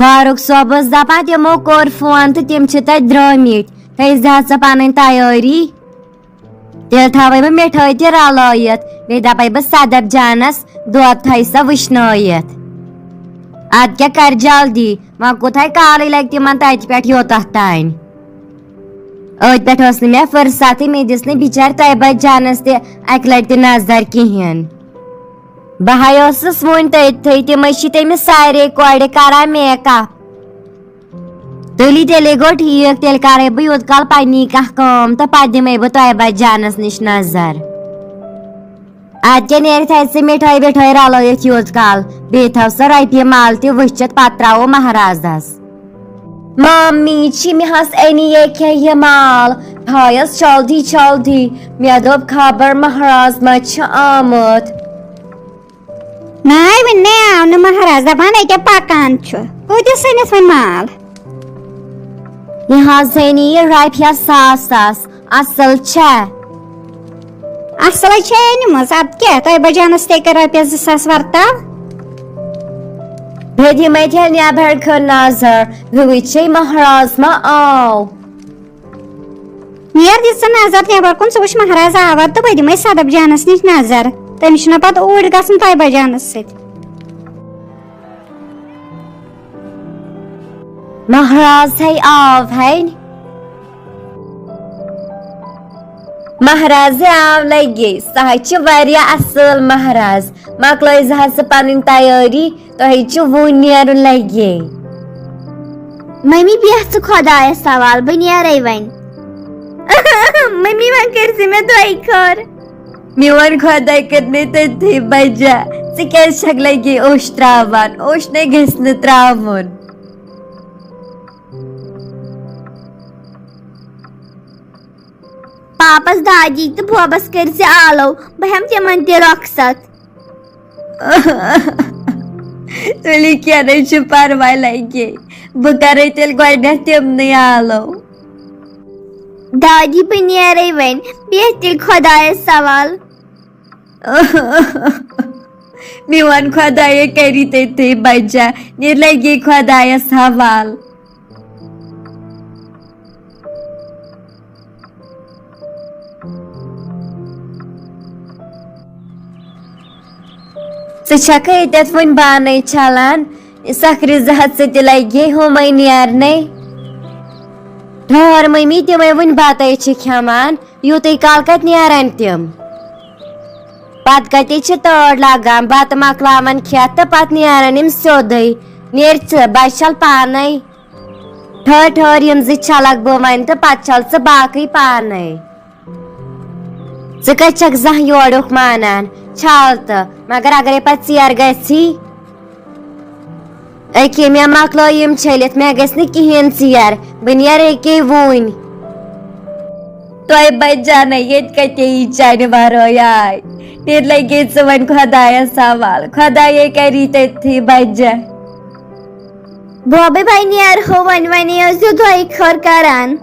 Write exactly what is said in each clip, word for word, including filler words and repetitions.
فاروق صٲب اوس دپان، تِمو کوٚر فون تہٕ تِم چھِ تتہِ درٲمٕتۍ، تھٲیزِ حظ ژٕ پنٕنۍ تیٲری۔ تیٚلہِ تھاوے بہٕ مِٹھٲے تہِ رلٲیِتھ، بیٚیہِ دپے بہٕ صدف جانس دۄد تھایہِ سا وٕشنٲیِتھ۔ ادٕ کیٛاہ کر جلدی، وۄنۍ کوٗتاہ کالٕے لگہِ تِمن تتہِ پٮ۪ٹھ یوٚتتھ تانۍ۔ أتھۍ پٮ۪ٹھ ٲس نہٕ مےٚ فرصتٕے، مےٚ دِژ نہٕ بِچارِ طیبہ جانس تہِ اکہِ لٹہِ تہِ نظر کِہیٖنۍ۔ بہٕ ہاے ٲسٕس وُنہِ تٔتھٕے، تِمے چھِ تٔمِس سارے کورِ کران میک اپ۔ تُلِو تیٚلے گوٚو ٹھیٖک، تیٚلہِ کرے بہٕ یوٗت کال پننی کانٛہہ کٲم تہٕ پتہٕ دِمے بہٕ طیبہ جانس نِش نظر۔ ادٕ کیٛاہ نیرِ تھایہِ ژٕ مِٹھٲے وِٹھٲے رلٲیِتھ یوٗت کال، بیٚیہِ تھاو سا رۄپیہِ مال تہِ وٕچھِتھ، پتہٕ ترٛاوو مہرازس۔ ممی چھِ مےٚ حظ أنی ییٚکیٛاہ یہِ مال، تھایَس جلدی جلدی، مےٚ دوٚپ خبر مہراز ما چھِ آمُت۔ ناے، وٕنہِ نے آو نہٕ مہراز، دپان أکیٛاہ پکان چھُ۔ کۭتِس أنِتھ وۄنۍ مال؟ یہِ حظ أنی یہِ رۄپیَس ساس ساس، اصل چھےٚ۔ اصلے چھےٚ أنمٕژ، ادٕ کیٛاہ، تۄہہِ بجانس تہِ کٔر رۄپیس زٕ ساس ورتاو۔ بہٕ دِمے تیٚلہِ نٮ۪بر کُن نظر، بہٕ وٕچھے مہراز ما آو۔ نیر دِ ژٕ نظر نٮ۪بر کُن، ژٕ وٕچھ مہراز آوا تہٕ بہٕ دِمے صدف جانس نِش نظر۔ تٔمِس چھُنہ پتہٕ اوٗرۍ گژھُن طیبہ جانس سۭتۍ۔ مہراز ہے آو ہے۔ مہراز ہے آو لگے، سُہ حظ چھُ واریاہ اصل مہراز۔ مۄکلٲے زِ حظ ژٕ پنٕنۍ تیٲری، تۄہہِ چھُ وُنہِ نیرُن لگے۔ ممی، بیٚہہ ژٕ خۄدایس حوال، بہٕ نیرے وۄنۍ۔ ممی، وۄنۍ کٔرۍ زِ مےٚ دۄیہِ خٲر۔ میون خۄداے کٔر مےٚ تٔتھی بجا۔ ژٕ کیازِ چھکھ لگے اوٚش تراوان؟ اوٚش نے گژھِ نہٕ تراوُن۔ پاپس، دادی تہٕ بوبس کٔرۍ زِ آلو، بہٕ ہٮ۪مہٕ تِمن تہِ رۄخصت۔ تُلِو، کینٛہہ نَے چھُ پرواے لگے، بہٕ کرے تیٚلہِ گۄڈٕنٮ۪تھ تِمنٕے آلو۔ دادی، بہٕ نیرے وۄنۍ، بیٚہہ تیٚلہِ خۄدایس حوال۔ میون خۄدایے کری تٔتھی بچا، یہِ لگی خۄدایس حوال۔ ژٕ چھکھے ییٚتٮ۪تھ وُنہِ بانَے چھلان؟ سکھرِ زٕ ہتھ ژٕ تہِ لگے ہُمے نیرنَے۔ ٹھہر مٔمی، تِمے وُنہِ بتَے چھِ کھٮ۪وان، یوٗتٕے کال کتہِ نیرن تِم؟ پتہٕ کتے چھِ تٲر لگان، بتہٕ مۄکلاوان کھٮ۪تھ تہٕ پتہٕ نیران یِم سیوٚدُے۔ نیر ژٕ، بہٕ چھل پانے۔ ٹھہر، ٹھہر، یِم زٕ چھلکھ بہٕ وۄنۍ تہٕ پتہٕ چھل ژٕ باقٕے پانے۔ ژٕ کتہِ چھکھ زانٛہہ یورُک مانان؟ چھل تہٕ، مگر اگرے پتہٕ ژیر گژھی۔ أکے مےٚ مۄکلٲو یِم چھٔلِتھ، مےٚ گژھِ نہٕ کِہیٖنۍ ژیر، بہٕ نیرٕ أکے وُنۍ۔ تۄہہِ بچانہ ییٚتہِ کتے یی چانہِ ورٲے آے؟ ییٚتہِ لگے ژٕ وۄنۍ خۄدایس حوال، خۄدایے کری تٔتھی بجہ۔ بوبے بھائی، نیرہو وۄنۍ، وۄنۍ ٲسۍ زِ دۄیہِ خٲر کران۔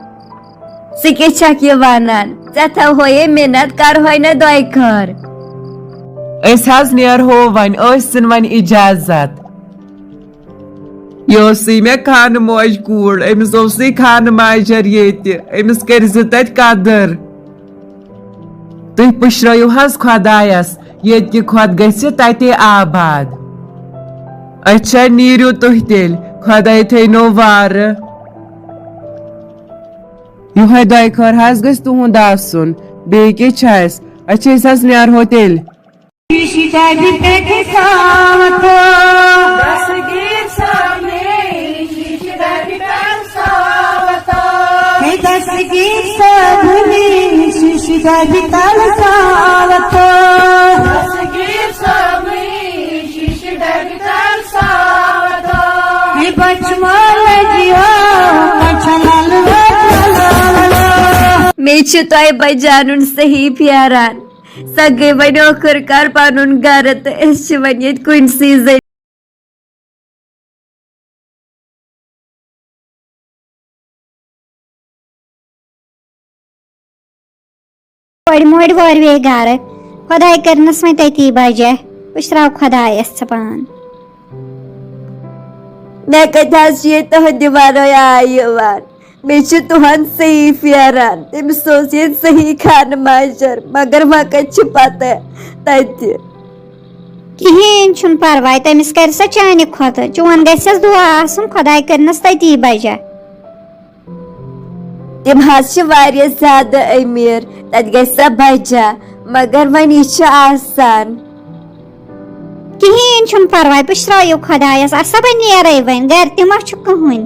ژٕ کیٛاہ چھکھ یہِ ونان؟ ژےٚ تھاوہوے مِنت، کرہوے نہ دۄیہِ خٲر۔ أسۍ حظ نیرہو وۄنۍ، أسۍ ژھٕن وۄنۍ اجازت۔ یہِ اوسُے مےٚ خانہٕ موج کوٗر، أمِس اوسُے خانہٕ ماجر ییٚتہِ، أمِس کٔرزِ تتہِ قدر۔ تُہۍ پُشرٲیِو حظ خۄدایس، ییٚتہِ کہِ کھۄتہٕ گژھِ تتے آباد۔ اچھا، نیٖرِو تُہۍ تیٚلہِ، خۄداے تھٲینو وارٕ۔ یِہوٚے دۄیہِ خٲر حظ گژھِ تُہُنٛد آسُن، بیٚیہِ کیٛاہ چھِ اَسہِ؟ اچھا، أسۍ حظ نیرہو تیٚلہِ۔ شیشہِ ڈبہِ پٮ۪ٹھ ساوتھو۔ دستگیر صٲبنٕے شیشہِ ڈبہِ پٮ۪ٹھ ساوتھو۔ ہے دستگیر صٲبنٕے شیشہِ ڈبہِ تل ساوتھو۔ دستگیر صٲبنٕے شیشہِ ڈبہِ تل ساوتھو۔ ہے بچہٕ مٲلۍ جیو، بچہٕ لل وٲتۍ۔ مےٚ چھُ تۄہہِ بجانُن صحیح پھیران۔ سۄ گٔے وۄنۍ ٲخٕر کار پنُن گرٕ تہٕ أسۍ چھِ وۄنۍ ییٚتہِ کُنسٕے زٔنۍ۔ کورِ مورِ وورِ وے گرٕ، خۄداے کٔرنَس وۄنۍ تٔتی بجہ، پُشراو خۄدایَس ژٕ پان۔ مےٚ کتہِ حظ چھُ ییٚتہِ تُہنٛدِ ورٲے آے یِوان؟ مےٚ چھُ تُہنٛد صحیح پھیران۔ تٔمِس اوس ییٚتہِ صحیح خانہٕ ماجر، مگر وۄنۍ کتہِ چھِ پتہ تتہِ؟ کِہیٖنۍ چھُنہٕ پرواے، تٔمِس کرِ سۄ چانہِ کھۄتہٕ۔ چون گژھٮ۪س دُعا آسُن، خۄداے کٔرنَس تٔتی بجا۔ تِم حظ چھِ واریاہ زیادٕ أمیٖر، تَتہِ گژھِ سۄ بجا، مگر وۄنۍ یہِ چھُ آسان۔ کِہیٖنۍ چھُنہٕ پرواے، پُشرٲیِو خۄدایَس، اَسا بہٕ نیرَے وۄنۍ، گرِ تہِ ما چھُ کٕہٕنۍ؟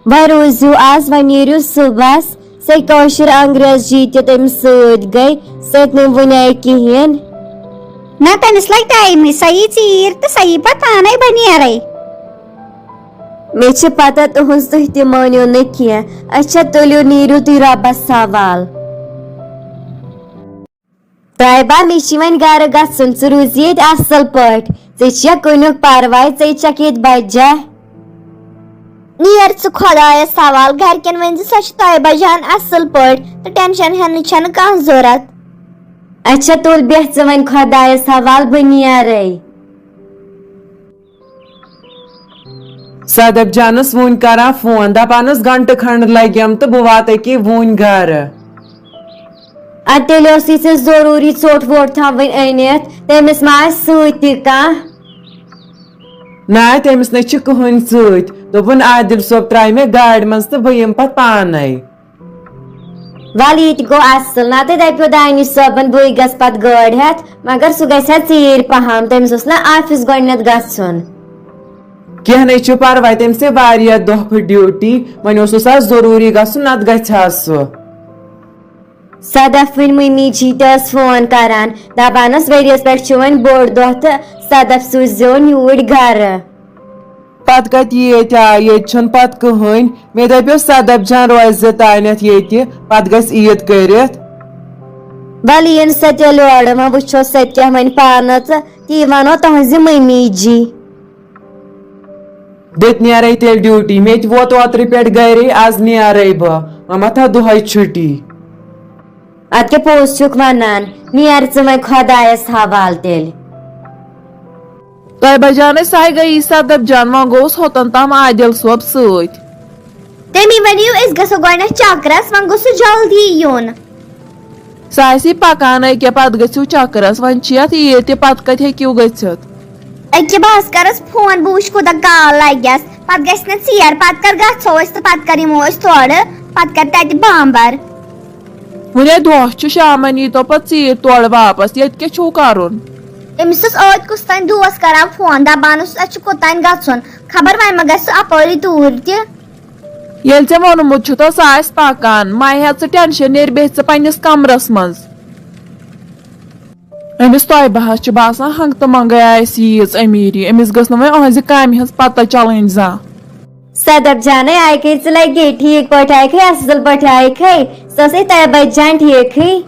وۄنۍ روٗزِو آز، وۄنۍ نیٖرِو صُبحَس۔ سۄ کٲشِر انگریزی تہِ تٔمِس سۭتۍ گٔے، سۄ تہِ نہٕ وُنے کِہیٖنۍ۔ نہ، تٔمِس لگہِ ٹایمٕے، سۄ یی ژیٖرۍ تہٕ سۄ یی پتہٕ پانے، بہٕ نیرے۔ مےٚ چھِ پتہ تُہنٛز، تُہۍ تہِ مٲنِو نہٕ کینٛہہ۔ اچھا، تُلِو، نیٖرِو تُہۍ رۄبس حوال۔ طیبہ، مےٚ چھِ وۄنۍ گرٕ گژھُن، ژٕ روٗز ییٚتہِ اصل پٲٹھۍ۔ ژےٚ چھےٚ کُنیُک پرواے، ژےٚ چھکھ ییٚتہِ بجا۔ نیر ژٕ خۄدایس حوال، گرِکٮ۪ن ؤنۍ زِ سۄ چھِ طیبہ جان اصل پٲٹھۍ تہٕ ٹینشن ہٮ۪نٕچ چھنہٕ کانٛہہ ضرورت۔ اچھا تُل بیٚہہ ژٕ وۄنۍ خۄدایس حوال، بہٕ نیرے۔ صدف جانس وُنۍ کران فون، دپان ٲس گھنٹہٕ کھنڈ لگیم تہٕ بہٕ واتہٕ أکی وُنۍ گرٕ۔ ادٕ تیٚلہِ ٲسٕے ژےٚ ضروٗری ژوٚٹ ووٚٹ تھاوٕنۍ أنِتھ، تٔمِس ما آسہِ سۭتۍ تہِ کانٛہہ؟ نہ، تٔمِس نَے چھِ کٕہٕنۍ سۭتۍ۔ دوٚپُن، عادل صٲب ترٛایہِ مےٚ گاڑِ منٛز تہٕ بہٕ یِمہٕ پتہٕ پانے۔ وَلہٕ، یہِ تہِ گوٚو اَصٕل۔ نَتہٕ دَپیو دانِش صٲبَن، بٕے گژھٕ پَتہٕ گٲڑۍ ہٮ۪تھ، مگر سُہ گژھِ ہا ژیٖرۍ پَہَم، تٔمِس اوس نہ آفِس گۄڈٕنٮ۪تھ گژھُن۔ کینٛہہ نَے چھُ پَرواے، تٔمِس چھِ واریاہ دۄہ پھٔٹۍ ڈیوٹی، وۄنۍ اوسُس آز ضروٗری گژھُن، نَتہٕ گژھِ ہا سُہ۔ صدف وٕنۍ مٔمی جی تہِ ٲس فون کران، دپان ٲس، ؤریَس پٮ۪ٹھ چھُ وۄنۍ بوٚڑ دۄہ تہٕ صدف سوٗززیون یوٗرۍ گرٕ۔ پتہٕ کتہِ ییٚتہِ آے، ییٚتہِ چھُنہٕ پتہٕ کٕہٕنۍ۔ مےٚ دپیو صدف جان روزِ تانٮ۪تھ ییٚتہِ، پتہٕ گژھِ عیٖد کٔرِتھ۔ وَلہٕ یِن سۄ تیٚلہِ اورٕ، وۄنۍ وٕچھو سۄ تہِ کیٛاہ وَنہِ پانہٕ تہٕ تی وَنو تُہنٛزِ مٔمی جی۔ بہٕ تہِ نیرے تیٚلہِ ڈیوٹی، مےٚ تہِ ووت اوترٕ پٮ۪ٹھ گرے، آز نیرے بہٕ، وۄنۍ ما تھاو دۄہے چھُٹی۔ ادٕ کیٛاہ پوٚز چھُکھ ونان، نیر ژٕ وۄنۍ خۄدایس حوالہٕ تیٚلہِ۔ طیبہ جانٕے ساے گٔیی صدف جان، وۄنۍ گوٚوُس ہوٚتن تام عادل صٲب سۭتۍ۔ تٔمی ونیو أسۍ گژھو گۄڈٕنٮ۪تھ چکرس، وۄنۍ گوٚژھ سُہ جلدی یُن۔ سُہ آسی پکان أکیٛاہ، پتہٕ گٔژھِو چکرس، وۄنۍ چھِ یتھ عیٖد تہِ، پتہٕ کتہِ ہیٚکِو گٔژھِتھ؟ أکیٛاہ بہٕ حظ کرس فون، بہٕ وٕچھِ کوٗتاہ کال لگٮ۪س، پتہٕ گژھِ نہ ژیر، پتہٕ کر گژھو أسۍ تہٕ پتہٕ کر یِمو أسۍ تورٕ، پتہٕ کر تتہِ بامبر۔ وُنے دۄہ چھُ، شامن ییٖتو پتہٕ ژیٖرۍ تورٕ واپس، ییٚتہِ کیٛاہ چھُو کرُن؟ أمِس اوس ٲدۍ کُس تام دوس کران فون، دپان اوسُس، اسہِ چھُ کوٚتام گژھُن، خبر وۄنۍ ما گژھِ سُہ اپٲری توٗرۍ تہِ۔ ییٚلہِ ژےٚ ووٚنمُت چھُتھ، سُہ آسہِ پکان، مہ ہےٚ ژٕ ٹینشن، نیرِ بیٚہہ ژٕ پننِس کمرس منٛز۔ أمِس طیبہس چھُ باسان، ہنٛگتہٕ منٛگے آسہِ ییٖژ أمیٖری، أمِس گٔژھ نہٕ وۄنۍ أہنٛزِ کامہِ ہٕنٛز پتہ چلٕنۍ زانٛہہ۔ صدف جانے، آیہِ کھے ژٕ لگے، ٹھیٖک پٲٹھۍ آیہِ کھے، اصل پٲٹھۍ آیہِ کھے، سۄ ٲسے طیبہ جان ٹھیٖکھٕے؟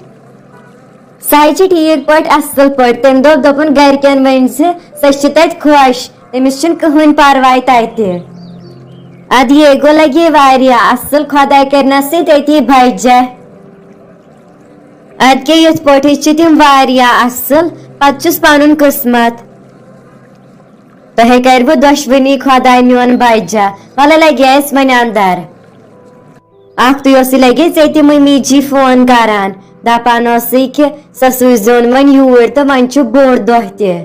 سۄ حظ چھِ ٹھیٖک پٲٹھۍ، اصل پٲٹھۍ۔ تٔمۍ دوٚپ، دوٚپُن، گرِکٮ۪ن ؤنۍ زِ سۄ چھِ تتہِ خۄش، تٔمِس چھُنہٕ کٕہٕنۍ پرواے تتہِ۔ ادٕ یے گوٚو لگے واریاہ اصل، خۄداے کرنس سۭتۍ أتی بجہ۔ ادٕ کیٛاہ یِتھ پٲٹھۍ چھِ تِم واریاہ اصل، پتہٕ چھُس پنُن قسمت۔ تۄہے کرِوٕ دۄشوٕنی خۄداے میون بجہ۔ وَلہٕ لگے أسۍ وۄنۍ اندر۔ اکھ تُے اوسُے لگے ژےٚ تہِ مٔمی جی فون کران، دپان اوسُے کہِ سۄ سوٗزیون وۄنۍ یوٗرۍ تہٕ وۄنۍ چھُ بوٚڑ دۄہ تہِ۔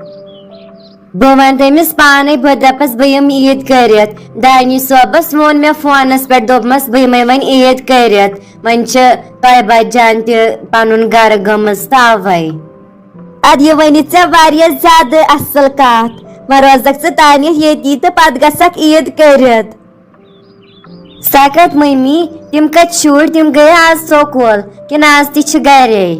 بہٕ وَنہٕ تٔمِس پانَے، بہٕ دَپَس بہٕ یِمہٕ عیٖد کٔرِتھ۔ دانِش صٲبَس ووٚن مےٚ فونَس پٮ۪ٹھ، دوٚپمَس بہٕ یِمَے وۄنۍ عیٖد کٔرِتھ۔ وۄنۍ چھِ طیبہ جان تہِ پَنُن گَرٕ گٔمٕژ تَوَے۔ اَدٕ یہِ ؤنِتھ ژےٚ واریاہ زیادٕ اَصٕل کَتھ۔ وۄنۍ روزَکھ ژٕ تانِتھ ییٚتی تہٕ پَتہٕ گژھَکھ عیٖد کٔرِتھ۔ سۄ کَتہِ مٔمی؟ تِم کَتہِ شُرۍ؟ تِم گٔے آز سکوٗل کِنہٕ آز تہِ چھِ گَرے؟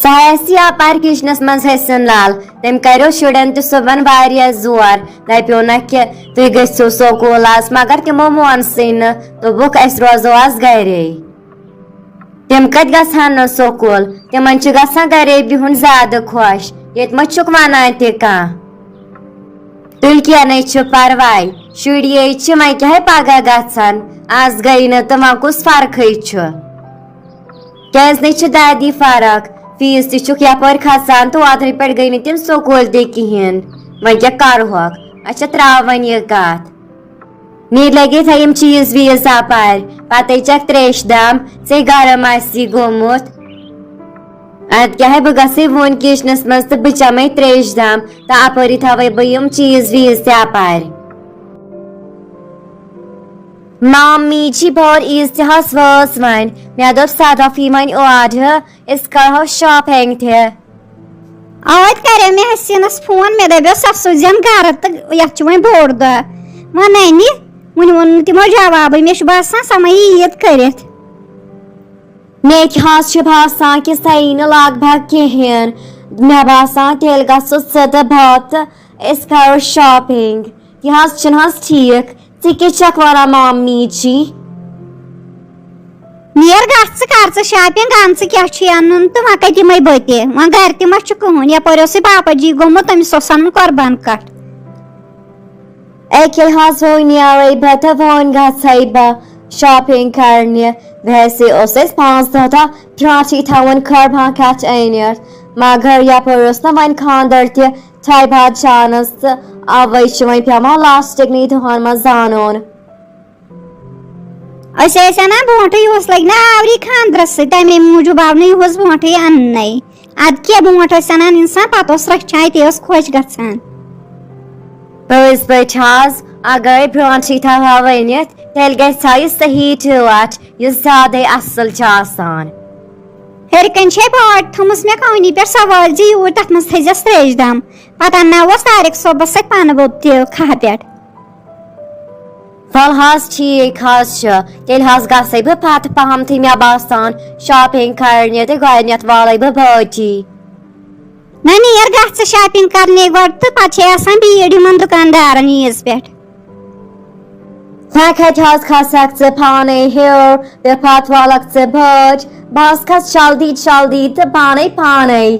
سۄ آسہِ یپارۍ کچنس منٛز حسن لال۔ تٔمۍ کریو شُرٮ۪ن تہِ صُبحن واریاہ زور، دپیو نکھ کہِ تُہۍ گٔژھِو سکوٗل آز، مگر تِمو مونسٕے نہٕ، دوٚپُکھ أسۍ روزو آز گرے۔ تِم کتہِ گژھٕ ہن نہٕ سکوٗل؟ تِمن چھُ گژھان گرے بِہُن زیادٕ خۄش، ییٚتہِ ما چھُکھ ونان تہِ کانٛہہ؟ تُلۍ کینٛہہ نَے چھُ پرواے، شُرۍ یے چھِ، وۄنۍ کیٛاہ ہے پگاہ گژھن، آز گٔے نہٕ تہٕ وۄنۍ کُس فرقٕے چھُ؟ کیٛازِ نَے چھِ دادی فرق؟ فیٖس تہِ چھُکھ یپٲرۍ کھسان تہٕ اوترٕ پٮ۪ٹھ گٔے نہٕ تِم سکوٗل تہِ کِہیٖنۍ، وۄنۍ کیٛاہ کرہوکھ؟ اچھا، تراو وۄنۍ یہِ کتھ۔ مےٚ لگے تھا یِم چیٖز ویٖز اپارِ، پتے چھکھ تریش دام، ژے گرم آسی گوٚمُت۔ ادٕ کیٛاہ ہے، بہٕ گژھے وُنۍ کچنس منٛز تہٕ بہٕ چمے تریش دام، تہٕ اپٲری تھاوے بہٕ یِم چیٖز ویٖز تہِ اپارِ۔ مامی جی، بہٕ اور عیٖز تہِ حظ وٲژ وۄنۍ۔ مےٚ دوٚپ صدف یی وۄنۍ اورٕ، أسۍ کرہو shopping تہِ۔ اوت کریو مےٚ حسینس فون، مےٚ دپیو سۄ سوٗزٮ۪ن گرٕ تہٕ یتھ چھُ وۄنۍ بوٚڑ دۄہ۔ وۄنۍ ننہِ، وُنہِ ووٚن نہٕ تِمو جوابٕے، مےٚ چھُ باسان سۄ ما یی عیٖد کٔرِتھ۔ مےٚ تہِ حظ چھُ باسان کہِ سۄ یی نہٕ لگ بھگ کِہیٖنۍ۔ مےٚ باسان تیٚلہِ گژھو ژٕ تہٕ بہٕ تہٕ أسۍ کرو shopping۔ یہِ حظ چھُنہٕ حظ ٹھیٖک۔ ژٕ کیٛاہ چھکھ وَنان مامی جی؟ نیر گژھ ژٕ کر ژٕ shopping، اَن ژٕ کیٛاہ چھُے اَنُن تہٕ وۄنۍ کَتہِ یِمَے بہٕ تہِ۔ وۄنۍ گرِ تہِ ما چھُ کٕہٕنۍ، یَپٲرۍ اوسُے پاپا جی گوٚمُت، تٔمِس اوس اَنُن قۄربان کَٹھ۔ أکے حظ وۄنۍ نیرے بہٕ تہٕ وۄنۍ گژھے بہٕ shopping کرنہِ۔ ویسے اوس اَسہِ پانٛژھ دۄہ دۄہ برونٛٹھٕے تھاوُن قۄربان کَٹھ أنِتھ، مگر یَپٲرۍ اوس نہٕ وۄنۍ خانٛدر تہِ ٹھایہِ باد جانس تہٕ اوے چھُ وۄنۍ پٮ۪وان لاسٹِکنٕے دۄہن منٛز زانُن۔ أسۍ ٲسۍ اَنان برونٛٹھٕے، یُہُس لَگہِ نہ آوری خانٛدرَس سۭتۍ، تَمے موٗجوٗب آو نہٕ یُہُس برونٛٹھٕے اَننَے۔ اَدٕ کیٛاہ، برونٛٹھ ٲسۍ اَنان اِنسان، پَتہٕ اوس رَچھان، تہِ ٲس خۄش گژھان۔ پٔزۍ پٲٹھۍ حظ، اگرے برونٛٹھٕے تھاوہا ؤنِتھ، تیٚلہِ گژھِ ہا یہِ صحیح ٹٲٹھ، یُس زیادَے اَصٕل چھُ آسان۔ ہیٚرِ کَنہِ چھے باٹہِ تھٲومٕژ مےٚ کٲنی پٮ۪ٹھ، سۄ وٲلۍ زِ یوٗرۍ، تَتھ منٛز تھٲیزٮ۪س ترٛیش دام۔ پَتہٕ اَنناوَس طارق صٲبَس سۭتۍ پانہٕ بوٚب تہِ کھاہ پٮ۪ٹھ۔ وَلہٕ حظ، ٹھیٖک حظ چھُ۔ تیٚلہِ حظ گژھے بہٕ پَتہٕ پَہَمتھٕے، مےٚ باسان، shopping کَرنہِ تہٕ گۄڈٕنٮ۪تھ والَے بہٕ بٲٹی۔ نہ نیر، گژھ ژٕ shopping کرنے گۄڈٕ تہٕ پتہٕ چھے آسان بیٖڑ یِمن دُکاندارن عیٖز پٮ۪ٹھ۔ ہا کھتہِ حظ کھسکھ ژٕ پانے ہیوٚر، بیٚیہِ پتہٕ والکھ ژٕ بٲج۔ بس کھس جلدی جلدی تہٕ پانے پانے۔